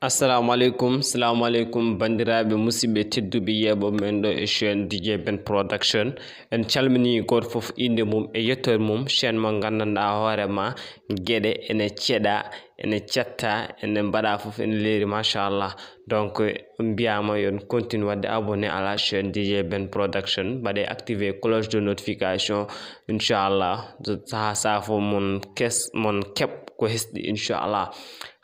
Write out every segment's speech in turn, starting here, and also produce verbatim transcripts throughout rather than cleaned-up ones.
Assalamu aleykum, salamu aleykum, banndiraaɓe, musidɓe tedduɓe, yeeɓooɓe men ɗo e chaîne D J Ben Production. En calminii gooto fof innde mum e yettoore mum, chaîne mo nganndanɗaa hoore ma, geɗe ene ceɗa, ene cetta, ene mbaɗa fof, ene leeri, machallah. Donc, on mbiyaama yo on continue waɗde abonné à la chaîne D J Ben Production, mbaɗe activé cloche de notification, inchallah, sahaa sahaa fof mon kes-, mon keɓ ko hesɗi, inchallah.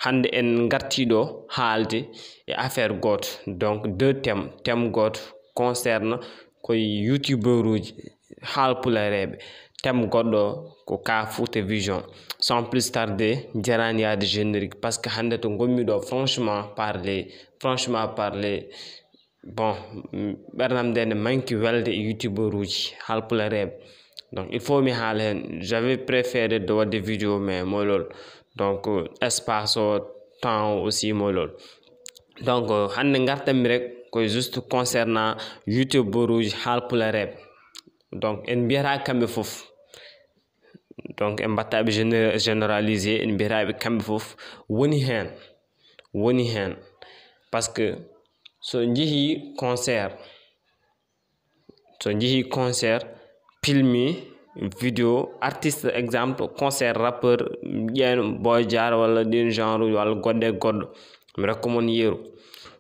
Hannde en ngartii ɗo haalde e affaire gooto, donc deux thèmes. Thème gooto concerne koye youtubeuruuji haalpulareeɓe. Thème goɗɗo ko ka Fouta Vision. Sans plus tarder, jarani yaade générique, parce que hannde to ngonmi ɗo, franchement parler, franchement parler, bon, mm, ɓernam nde ne manki welde e youtubeuruuji haalpulareeɓe. Donc, il faut mi haala heen. J'avais préféré de waɗde vidéo, mais mooy loolu. Donc, euh, espace o, temps o aussi mooy loolu. Donc, euh, hannde ngartanmi rek koye juste concernant youtubeuruuji haalpulareeɓe. Donc, en mbiyata kamɓe fof. Donc, en mbattaɓe géné-, généralisé, en mbiyataɓe kamɓe fof woni heen. Woni heen. Parce que so njehii concert, so njehii concert, filmi, vidéo, artiste, exemple, concert rappeur, ƴeen Boy Diar walla ɗin genre uji walla goɗɗo e goɗɗo. Mi rokka mon yeru.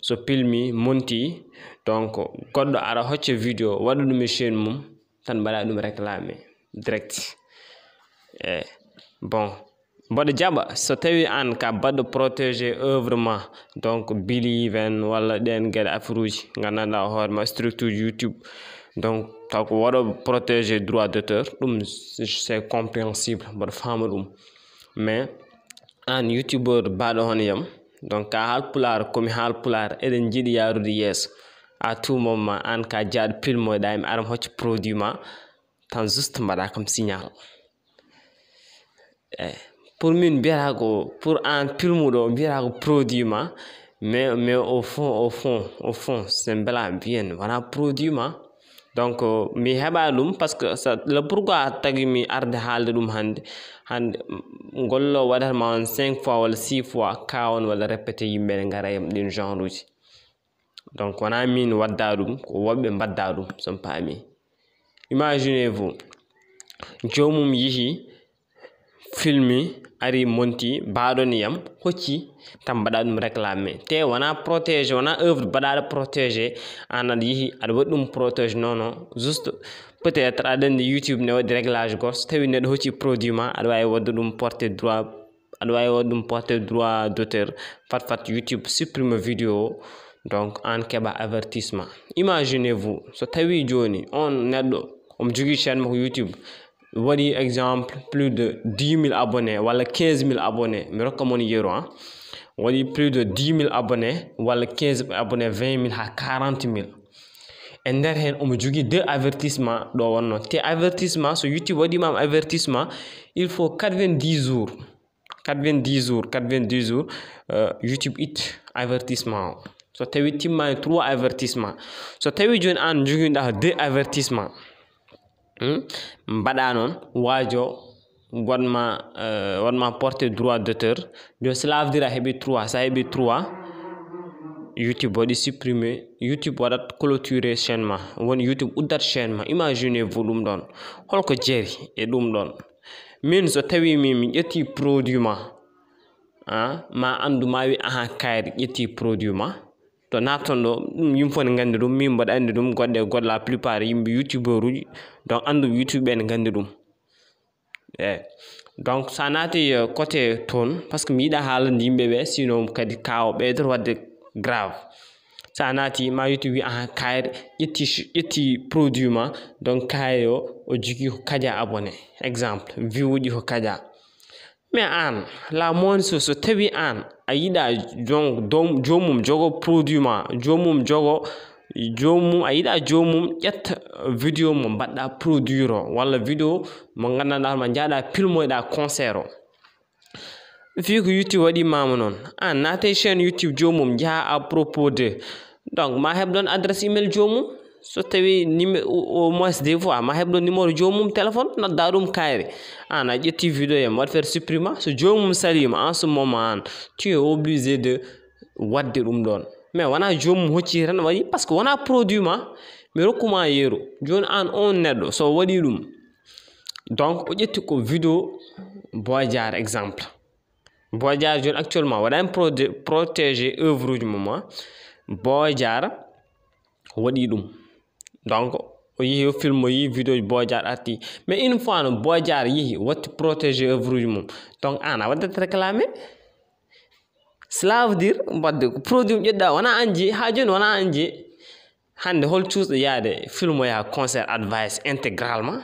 So filmi, monti, donc, goɗɗo ara hocca vidéo, waɗa ɗum e chaîne mum, tan mbaɗa ɗum réclamé direct. Eh, bon, mboɗo jaɓa so tawi aan ka baɗɗo protégé œuvre ma, donc believe en walla ɗeen geɗe affaire uji nganndanɗaa hoore ma, structure YouTube. Donc, taw ko waɗo protégé droit d'auteur, ɗum c'est compréhensible, mboɗo faama ɗum. Mais aan youtubeur baɗo hono yam, donc ka haalpulaar, komi haalpulaar, eɗen njiɗi yaarude yeeso. À tout moment, aan ka jaaɗo filmoyɗa, mi ara mi hocca produit ma, tan juste mbaɗa kam signal. Eh, pour min mbiyata ko, pour aan filmuɗo mbiyata ko produit ma, mais, mais au fond, au fond, au fond, c'est mbela mbiyen wona produit ma. Donc, euh, mi heɓa ɗum parce que ça, le pourquoi tagi mi arde haalde ɗum hannde. Hannde, mm, ngollo waɗata ma on cinq fois walla six fois, ka on walla répété, yimɓe ne ngara yam ɗin genre uji. Donc, wona min wadda ɗum, ko woɓɓe mbadda ɗum, so mi paami. Imaginez-vous, joomum yihi filmi, ari monti, baɗon yam, hocci, tan mbaɗa ɗum réclamé. Te wona protégé, wona œuvre baɗaɗo protégé, an aɗa yihi, aɗa waɗi ɗum protégé, non, non, juste, peut-être aɗa anndi YouTube ne waɗi réglage goto, so tawi neɗɗo hocci produit ma, aɗa wawi wadde ɗum porté droit, aɗa wawi waɗde ɗum porté droit d'auteur, fat fat YouTube supprime vidéo o, donc an keɓa avertissement. Imaginez-vous, so tawi joni on neɗɗo, omo jogui chaîne makko YouTube, waɗi exemple plus de dix mille abonnés walla quinze mille abonnés, mi rokka mon yeru, hein. Waɗi plus de dix mille abonnés walla quinze mille abonnés, vingt mille ha quarante mille. E nder hen omo jogui deux avertissement ɗo wonno. Te avertissement, so YouTube waɗima avertissement, il faut quatre-vingt-dix jours. Quatre-vingt-dix jours, quatre-vingt-dix jours, euh, YouTube itta avertissement o. So tawi timmani trois avertissement. So tawi joni an joguiɗa deux avertissement, hmm? Mbaɗa noon, waajo waɗma, euh, waɗma porté droit d'auteur. Joni cela veut dire a heɓi trois, sa heɓi trois, YouTube waɗi supprimé, YouTube waɗat clôturé chaîne ma. Woni YouTube uddat chaîne ma. Imaginez-vous ɗum ɗon. Holko jeeri e ɗum ɗon? Min so tawi min mi ƴetti produit ma, ah, ma anndu ma wi aha kayri ƴetti produit ma. To natton ɗo, ɗum yimɓe fof ne nganndi ɗum, min mboɗo anndi ɗum, goɗɗe e goɗɗe, la plupart yimɓe youtubeur uji, donc anndu YouTube ɓe ne nganndi ɗum. Eh. Donc, sa naati, euh, côté toon, parce que mi yiɗa haalande yimɓe ɓe, sinon kadi ka o ɓeydoto waɗde grave. Sa naati ma YouTube wi aha kayri ƴetti ch-, ƴetti produit ma, donc kayri o, o jogui ko kaja abonné. Exemple, vue uji ko kaja. Mais an, la moindre chose, so tawi an a yiɗa jon-, dom-, jomum jogo produit ma, jomum jogo, jomum, a yiɗa jomum ƴetta vidéo mo mbaɗɗa produire o, walla vidéo mo gandanɗa ma jaaɗa pilmoyɗa concert o. Fii ko YouTube waɗi mama noon, an naate chaîne YouTube jomum, jaaha à propos de, donc ma heɓ ɗon adresse email jomum. So tawi numé-, au, au moins des fois, ma heɓ ɗon numéro jomum téléphone, nodda ɗum kayre. An a ƴetti vidéo e mo waɗi faire supprima. So jomum salima, en ce moment, an, tu es obligé de waɗde ɗum ɗoon. Mais wonaa joomum hocci tan waɗi, parce que wonaa produit ma, mi rokkuma yeru. Jooni aan oon neɗɗo, so waɗi ɗum, donc o ƴetti ko vidéo Boy Diar exemple. Boy Diar jooni actuellement waɗaani prode-, protégé œuvre uji mum, a. Boy Diar waɗi ɗum. Donc, o yehi o film, o yii vidéo ji Boy Diar arti. Mais une fois no Boy Diar yehi, watti protégé œuvre uji mum. Donc, aan a waɗat réclamé. Cela veut dire, mbaɗde ko produit mo ƴeɗɗa, wonaa aan jeyi, haa jooni wonaa aan jeyi. Hannde hol cuusɗo yaade film o yaha concert advice intégralement?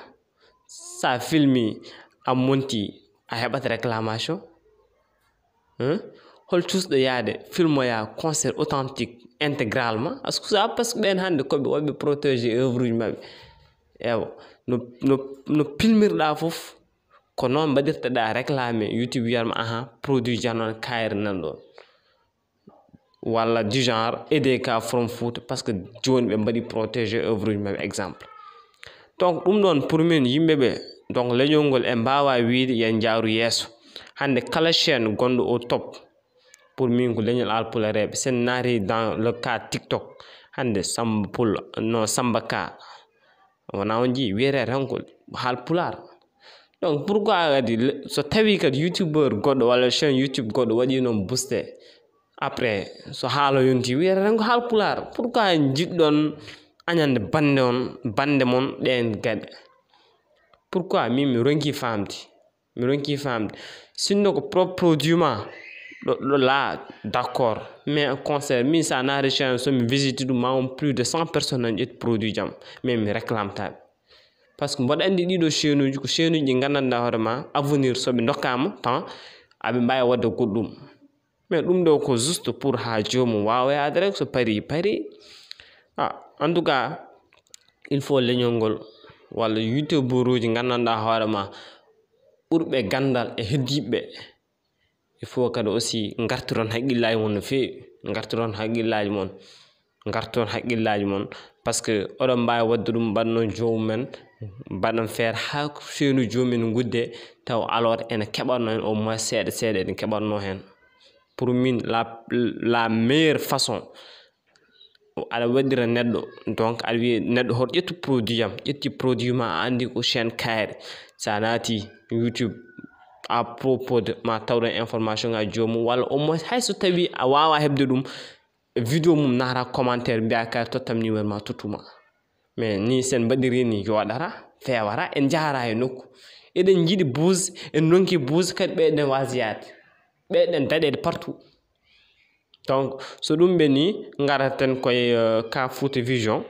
Sa filmi, a monti, a heɓat réclamation? Hein? Hol cuusɗo yaade film o yaha concert authentique intégralement? Est-ce que ça, parce que ɓeen hannde ko ɓe waɗɓe protégé œuvre uji maɓɓe. Ewa, no, no, no pilmirɗa fof, ko noon mbaɗirteɗa réclamé, YouTube wiyatma, aha, produit jam noon, kayre nan ɗoon. Walla du genre, E D K from Fouta, parce que jooni ɓe mbaɗi protégé œuvre uji maɓɓe exemple. Donc, ɗum ɗoon pour min, yimɓe ɓe, donc, leñol ngol en mbaawa wiyde yo njaaru yeeso. Hannde kala chaîne gonɗo au top, pour min ko leñol Haalpulareeɓe. Sen naati dans le cas TikTok, hannde Samba Pulo, no Samba Ka, wonaa on jeyi, wiyetee tan ko Haalpulaar. Donc, pourquoi kadi le-, so tawii kadi youtubeur goɗɗo walla chaîne YouTube goɗɗo waɗi noon boosté, après, so haala yonti, wiyata tan ko Haalpulaar. Pourquoi njiɗɗon añande bannde on, bannde mon ɗeen geɗe? Pourquoi min mi ronki faamde? Mi ronki faamde. Sinno ko propre produit ma, ɗo, ɗo la, d'accord. Mais un concert, min sa naati chaîne, so mi visite ɗum, ma on plus de cent personnes an ƴetti produit jam. Mais mi réclame taɓe. Parce que mboɗo anndi ɗiɗo chaîne uji, ko chaîne uji ɗi nganndanɗaa hoore ma, avenir so ɓe ndokkaama temps, aɓe mbaawi waɗde goɗɗum. Mais ɗum ɗo ko juste pour haa joomum waawa yaade rek, so pari, pari. Ah, en tout cas, il faut leñol ngol walla youtubeur uji nganndanɗaa hoore ma ɓurɓe ganndal e heddiiɓe. Il faut kadi aussi ngartiron haqqillaaji mon no feewi, ngartiron haqqillaaji mon, ngartiron haqqillaaji mon, parce que oɗon mbaawi waɗde ɗum, mbaɗnon joomum en, mbaɗon feere haa seenu joomum en ngudde, taw alors ene keɓatno en au moins seeɗa seeɗa ene keɓatno heen. Pour min, la, la meilleure façon, aɗa waɗira neɗɗo, donc aɗa wiya neɗɗo hoto ƴettu produit am, ƴetti produit ma, a anndi ko chaîne kayre. Sa naati YouTube, à propos de ma tawɗon information ngaji joomum, walla au moins hay so tawi a waawa heɓde ɗum, vidéo mum naata commentaire mbiya kayre tottam numéro ma tottuma. Mais ni sen mbaɗiri ni yooɗata, feewata, en njahata e nokku. Eɗen njiɗi buzz, en ronki buzz, kadi ɓeyɗen wasiyaade, ɓeyɗen daɗeede partout. Donc, so ɗum ɓenni, ngaraten koye, euh, ka Fouta Vision.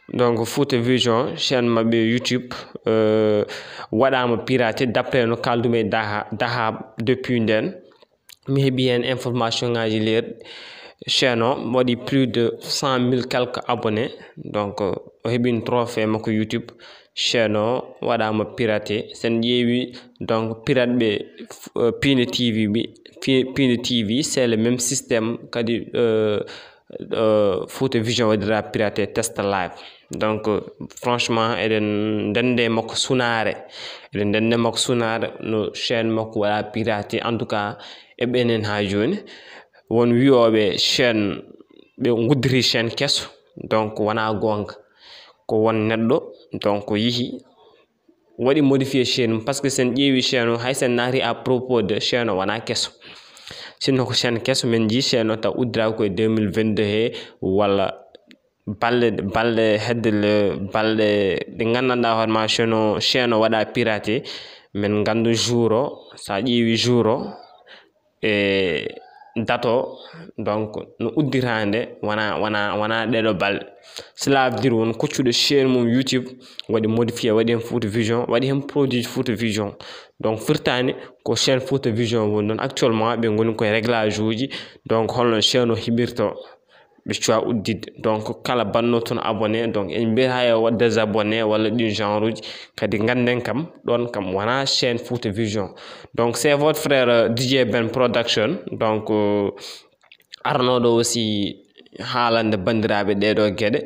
Donc, Fouta Vision, chaîne maɓɓe YouTube, euh, waɗaama piraté, d'après no kaldumi e Daha, Daha depuis nden. Mi heɓi heen information ngaji leer. Chaîne o waɗi plus de cent mille quelques abonnés. Donc, euh, o heɓin trophée makko YouTube. Chaîne o waɗaama piraté. Sen ƴeewi, donc, pirate ɓe, euh, Piindi T V ɓe, Pi-, Piindi T V, c'est le même système kadi, euh, euh, Fouta Vision waɗira piraté test live. Donc, euh, franchement, eɗen ndende makko sunaare. Eɗen ndende makko sunaare no chaîne makko waɗa piraté. En tout cas, e ɓenen haa jooni. Won wiyooɓe chaîne, ɓe nguddiri chaîne keso. Donc, wonaa goonga. Ko won neɗɗo, donc, yihi, waɗi modifié chaîne mum, parce que sen ƴeewi chaîne o, hay sen naati à propos de chaîne o, wonaa keso. Sinno ko chaîne keso, min njii chaîne o taw uddira ko e deux mille vingt-deux he, walla balɗe, balɗe hedde le, balɗe ɗe nganndanɗaa hoore ma chaîne o, chaîne o waɗa piraté, min nganndu jour o, sa ƴeewi jour o, e date o, donc, no uddiraande, wona, wona, wona ɗeɗo balɗe. Cela veut dire won koccuɗo chaîne mum YouTube, waɗi modifié, waɗi heen Fouta Vision, waɗi heen produit Fouta Vision. Donc, firtaani ko chaîne Fouta Vision woni ɗon. Actuellement, ɓe ngoni koye réglage uji. Donc, holno chaîne o heɓirto, ɓe cuwa udditde. Donc, kala banno toon abonné, donc, en mbiyata yo waɗ désabonné walla ɗin genre uji. Kadi ngannden kam, ɗon kam wona chaîne Fouta Vision. Donc, c'est votre frère, euh, D J Ben Production. Donc, euh, arnoɗo aussi haalande banndiraaɓe ɗeɗo geɗe.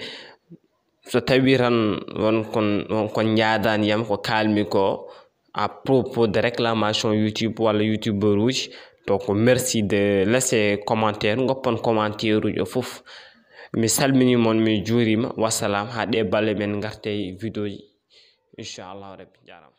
So tawi tan won kon, won kon njaadaniyam ko kaalmi ko à propos de réclamation YouTube walla youtubeur uji, Donc, merci de laisser commentaire, ngoppon commentaire uji fof. Mi salmini mon, mi juurima. Wassalam, haa ɗe balle men ngartey vidéo ji. Inchallah rabbi, jaarama.